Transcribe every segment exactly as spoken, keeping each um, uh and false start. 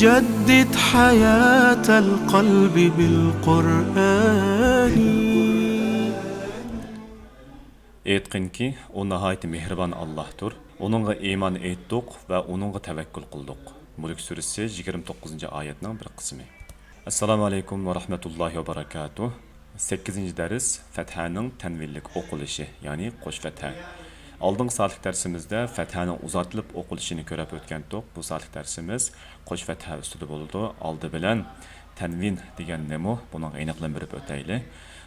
جدد حياة القلب بالقرآن. ئېيتقىنكى، ئۇ ناھايىتى مېھرىبان ئاللاھتۇر. ئۇنىڭغا ئىمان ئېيتتۇق ۋە ئۇنىڭغا تەۋەككۈل قىلدۇق. مۈلك سۈرىسى يىگىرمە توققۇزىنچى ئايەتنىڭ بىر قىسمى. ئەسسالامۇ ئەلەيكۇم ۋە رەھمەتۇللاھى ۋە بەرەكاتۇھ. سەككىزىنچى دەرس، فەتھەنىڭ تەنۋىنلىك ئوقۇلۇشى، يەنى قوش فەتھە. ئالدىنقى سائەتلىك دەرسىمىزدە فەتھەنىڭ ئۇزارتىلىپ ئوقۇلۇشىنى كۆرۈپ ئۆتكەنتۇق. بۇ سائەتلىك دەرسىمىز قوش فەتھە ئۈستىدە بولىدۇ. ئالدى بىلەن تەنۋىن دېگەن نېمە؟ بۇنىڭغا ئېنىقلىما بېرىپ ئۆتەيلى.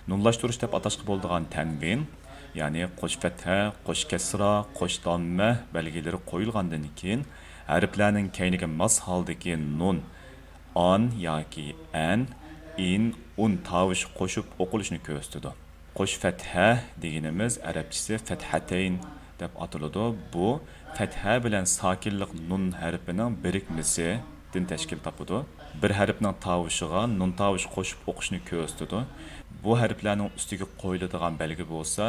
نۇنلاشتۇرۇش دەپ ئاتاشقا بولىدىغان تەنۋىن، يەنى قوش فەتھە، قوش كەسرا، قوش داممە بەلگىلىرى قويۇلغاندىن كېيىن، ھەرپلەرنىڭ كەينىگە ماس ھالدىكى نۇن، ئان ياكى ئەن، ئىن، ئۇن تاۋۇشى قوشۇپ ئوقۇلۇشىنى كۆرسىتىدۇ. قوش فەتھە دېگىنىمىز ئەرەبچىسى فەتھەتەين دەپ ئاتىلىدۇ. بۇ فەتھە بىلەن ساكىنلىق نۇن ھەرپىنىڭ بىرىكمىسىدىن تەشكىل تاپىدۇ. بىر ھەرپنىڭ تاۋۇشىغا نۇن تاۋۇشى قوشۇپ ئوقۇشنى كۆرسىتىدۇ. بۇ ھەرپلەرنىڭ ئۈستىگە قويۇلىدىغان بەلگە بولسا،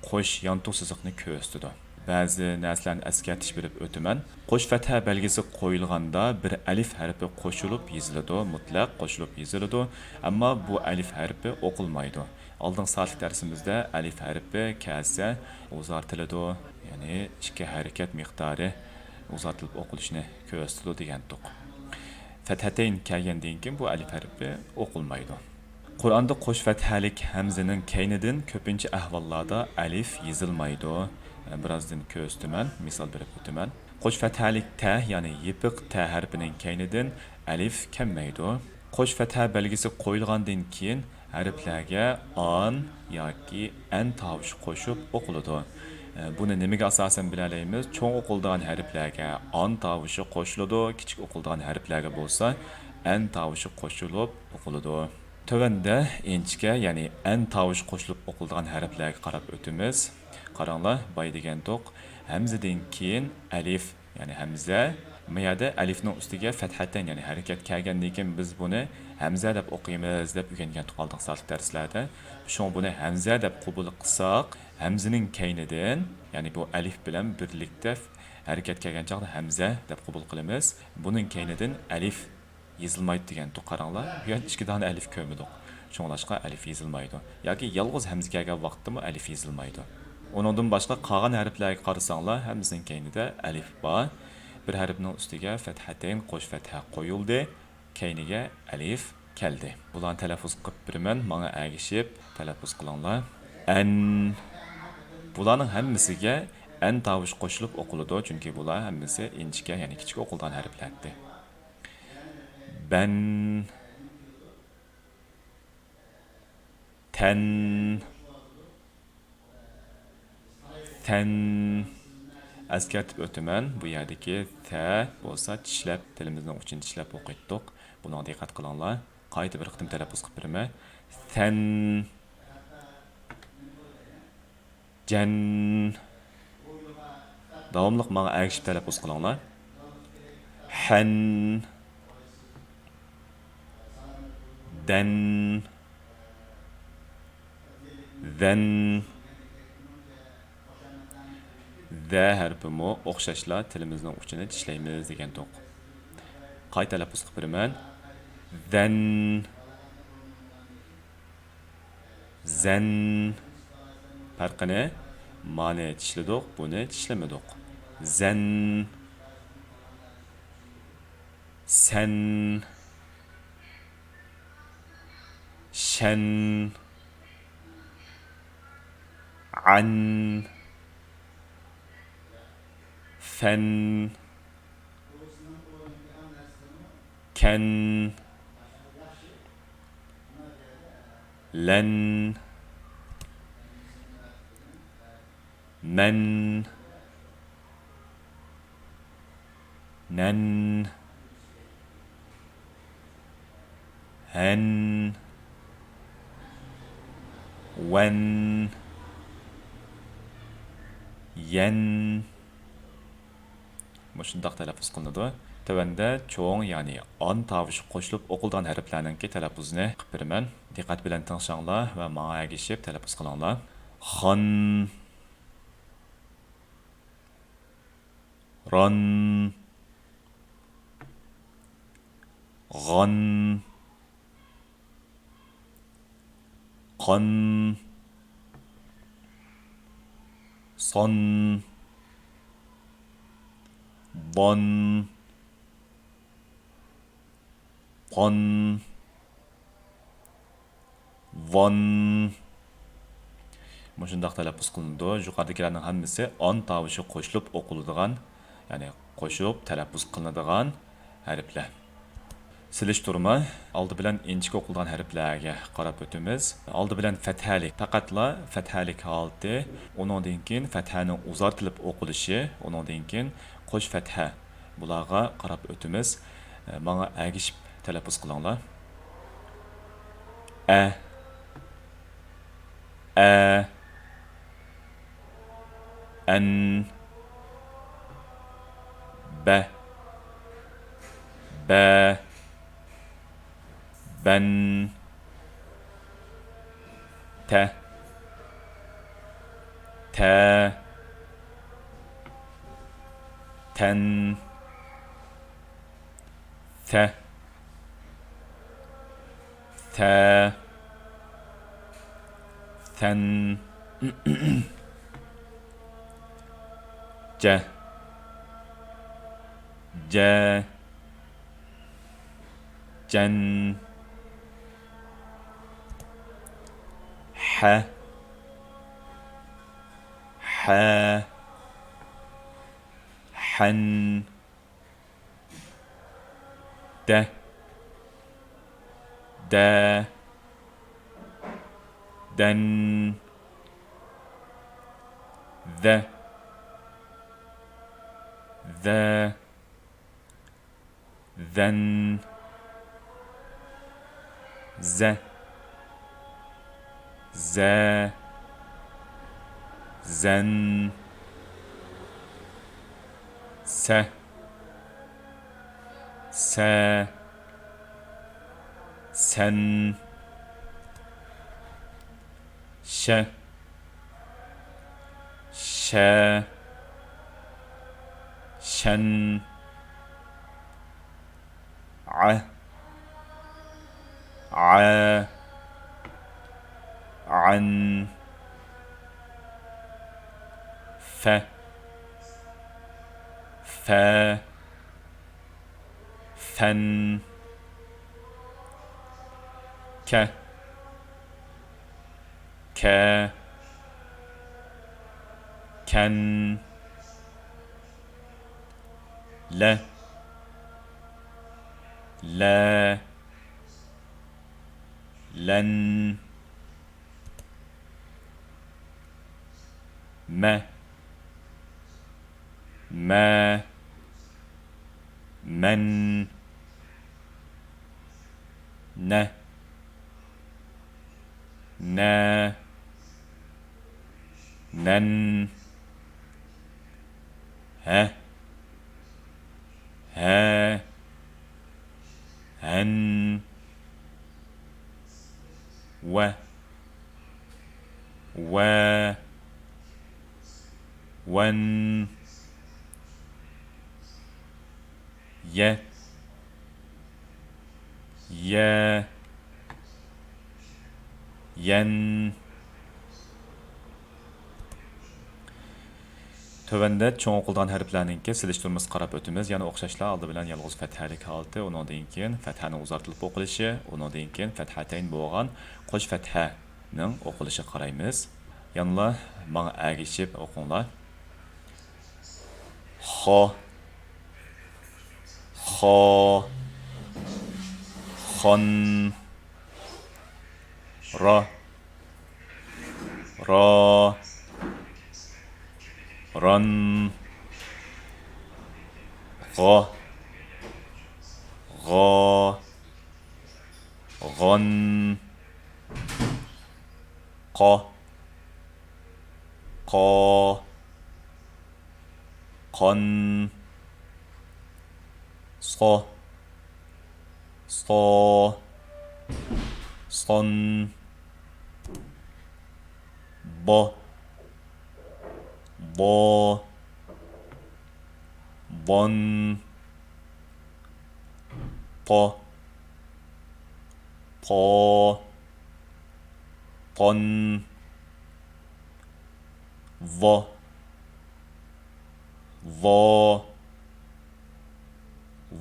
قوش يانتۇ سىزىقنى كۆرسىتىدۇ. بەزى نەرسىلەرنى ئەسكەرتىش بېرىپ ئۆتىمەن. قوش فەتھە بەلگىسى قويۇلغاندا بىر ئەلىف ھەرپى قوشۇلۇپ يېزىلىدۇ، مۇتلەق قوشۇلۇپ يېزىلىدۇ، ئەمما بۇ ئەلىف ھەرپى ئوقۇلمايدۇ. ئالدىنقى سائەتلىك دەرسىمىزدە ئەلىف ھەرپى كەلسە ئۇزارتىلىدۇ، يەنى ئىككى ھەرىكەت مىقدارى ئۇزارتىلىپ ئوقۇلۇشىنى كۆرسىتىدۇ دېگەنتۇق. فەتھەتەين كەلگەندىن كېيىن بۇ ئەلىف ھەرپى ئوقۇلمايدۇ. قۇرئاندا قوش فەتھەلىك ھەمزىنىڭ كەينىدىن كۆپىنچە ئەھۋاللاردا ئەلىف يېزىلمايدۇ. بىرازدىن كۆرسىتىمەن، مىسال بېرىپ ئۆتىمەن. قوش فەتھەلىك تە، يەنى يېپىق تە ھەرپىنىڭ كەينىدىن ئەلىف كەلمەيدۇ. قوش فەتھە بەلگىسى قويۇلغاندىن كېيىن ھەرپلەرگە ئان ياكى ئەن تاۋۇشى قوشۇپ ئوقۇلىدۇ. بۇنى نېمىگە ئاساسەن بىلەلەيمىز؟ چوڭ ئوقۇلىدىغان ھەرپلەرگە ئان تاۋۇشى قوشۇلىدۇ، كىچىك ئوقۇلىدىغان ھەرپلەرگە بولسا ئەن تاۋۇشى قوشۇلۇپ ئوقۇلىدۇ. تۆۋەندە ئىنچىكە، يەنى ئەن تاۋۇشى قوشۇلۇپ ئوقۇلىدىغان ھەرپلەرگە قاراپ ئۆتىمىز. قاراڭلار، باي دېگەنتۇق، ھەمزىدىن كېيىن ئەلىف، يەنى ھەمزە. ما يەردە ئەلىفنىڭ ئۈستىگە فەتھەتەين، يەنى ھەرىكەت كەلگەندىن كېيىن بىز بۇنى ھەمزە دەپ ئوقۇيمىز دەپ ئۆگەنگەنتۇق ئالدىنقى سائەتلىك دەرسلەردە. شۇڭا بۇنى ھەمزە دەپ قوبۇل قىلساق، ھەمزىنىڭ كەينىدىن، يەنى بۇ ئەلىف بىلەن بىرلىكتە ھەرىكەت كەلگەن چاغدا ھەمزە دەپ قوبۇل قىلىمىز. بۇنىڭ كەينىدىن ئەلىف يېزىلمايدۇ دېگەنتۇق، قاراڭلار. بۇ يەردە ئىككى دانە ئەلىف كۆرمىدۇق. شۇڭلاشقا ئەلىف يېزىلمايدۇ. ياكى يالغۇز ھەمزە كەلگەن ۋاقىتتىمۇ ئەلىف يېزىلمايدۇ. ئۇنىڭدىن باشقا قالغان ھەرپلەرگە قارىساڭلار، ھەمزىنىڭ كەينىدە ئەلىف بار. بىر ھەرپنىڭ ئۈستىگە فەتھەتەين، قوش فەتھە قويۇلدى. كەينىگە ئەلىف كەلدى. بۇلارنى تەلەپپۇز قىلىپ بېرىمەن، ماڭا ئەگىشىپ تەلەپپۇز قىلىڭلار. ئەن. بۇلارنىڭ ھەممىسىگە ئەن تاۋۇشى قوشۇلۇپ ئوقۇلىدۇ، چۈنكى بۇلار ھەممىسى ئىنچىكە، يەنى كىچىك ئوقۇلىدىغان ھەرپلەردى. بەن. تەن. تەن. ئەسكەرتىپ ئۆتىمەن، بۇ يەردىكى تە بولسا چىشلەپ، تىلىمىزنىڭ ئۇچىنى چىشلەپ ئوقۇيتتۇق. بۇنىڭغا دىققەت قىلىڭلار. قايتا بىر قېتىم تەلەپپۇز قىلىپ بېرىمەن. تەن. جەن. داۋاملىق ماڭا ئەگىشىپ تەلەپپۇز قىلىڭلار. ھەن. دەن. زەن. زە ھەرپىمۇ ئوخشاشلا تىلىمىزنىڭ ئۇچىنى چىشلەيمىز دېگەنتۇق. قايتا تەلەپپۇز قىلىپ بېرىمەن. زەن. زەن. پەرقىنى، مانى چىشلىدۇق، بۇنى چىشلىمىدۇق. زەن. سەن. شەن. ئەن. فەن. كەن. لەن. مەن. نەن. ھەن. ۋەن. يەن. مۇشۇنداق تەلەپپۇز قىلىنىدۇ. تۆۋەندە چوڭ، يەنى ئان تاۋۇشى قوشۇلۇپ ئوقۇلىدىغان ھەرپلەرنىڭكى تەلەپپۇزىنى قىلىپ بېرىمەن. دىققەت بىلەن تىڭشاڭلار ۋە ماڭا ئەگىشىپ تەلەپپۇز قىلىڭلار. خان، ران، غان، قان، سان، بان، قان، ۋان. مۇشۇنداق تەلەپپۇز قىلىنىدۇ. يۇقىرىدىكىلەرنىڭ ھەممىسى ئان تاۋۇشى قوشۇلۇپ ئوقۇلىدىغان، يەنى قوشۇپ تەلەپپۇز قىلىنىدىغان ھەرپلەر. سېلىشتۇرما. ئالدى بىلەن ئىنچىكە ئوقۇلىدىغان ھەرپلەرگە قاراپ ئۆتىمىز. ئالدى بىلەن پەتھەلىك، پەقەتلا پەتھەلىك ھالىتى، ئۇنىڭدىن كېيىن پەتھەنىڭ ئۇزارتىلىپ ئوقۇلۇشى، ئۇنىڭدىن كېيىن قوش پەتھە. بۇلارغا قاراپ ئۆتىمىز. ماڭا ئەگىشىپ تەلەپپۇز قىلىڭلار. ئە، ئە، ئەن، بە، بە، بەن، تە، تە، تەن، تە، تە، تەن، جە، جە، جەن، ھە، ھە، ھەن، دە، دە، دەن، دە، دە، دەن، زە، زە، زەن، سە، سە، سەن، شە، شە، شەن، ئە، ئە، ئەن، فە، فە، فەن، كە، كە، كەن، لە، لە، لەن، مە، مە، مەن، نە، نە، نەن، ھە، ھە، ھەن، ۋە، ۋە، ۋەن، يە، يە، يەن. تۆۋەندە چوڭ ئوقۇلىدىغان ھەرپلەرنىڭكى سېلىشتۇرمىسىغا قاراپ ئۆتىمىز. يەنە ئوخشاشلا ئالدى بىلەن يالغۇز پەتھەلىك ھالىتى، ئۇنىڭدىن كېيىن پەتھەنىڭ ئۇزارتىلىپ ئوقۇلۇشى، ئۇنىڭدىن كېيىن پەتھەتەين بولغان قوش پەتھەنىڭ ئوقۇلۇشىغا قارايمىز. يەنىلا ماڭا ئەگىشىپ ئوقۇڭلار. خو، خو، خون، را، را، ران، غا، غا، غان، قا، قا، قان، سو، سو، سون. بو، بو، بون. پو، پو، پون. ۋو، ۋو،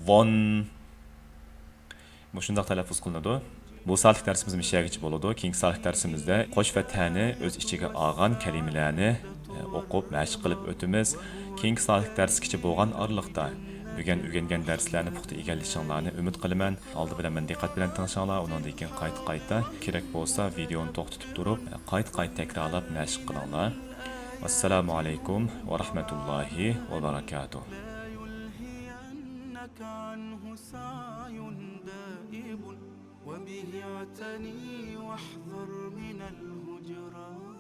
ۋون. مۇشۇنداق تەلەپپۇز قىلىنىدۇ. بۇ سائەتلىك دەرسىمىز مۇشۇ يەرگىچە بولىدۇ. كېيىنكى سائەتلىك دەرسىمىزدە قوش ۋە تەنى ئۆز ئىچىگە ئالغان كەلىمىلەرنى، ئە، ئوقۇپ، مەشىق قىلىپ ئۆتىمىز. كېيىنكى سائەتلىك دەرسكىچە بولغان ئارىلىقتا بۈگۈن ئۆگەنگەن دەرسلەرنى پۇختا ئىگىلىشىڭلارنى ئۈمىد قىلىمەن. ئالدى بىلەن مېنى دىققەت بىلەن تىڭشاڭلار، ئۇنىڭدىن كېيىن قايتا-قايتا كېرەك بولسا ۋىدېئونى توختىتىپ تۇرۇپ، قايتا-قايتا تەكرارلاپ مەشىق قىلىڭلار. ۋەسسالامۇ ئەلەيكۇم ۋە رەھمەتۇللاھى ۋە بەرەكاتۇھ. وبه اعتني واحذر من الهجران.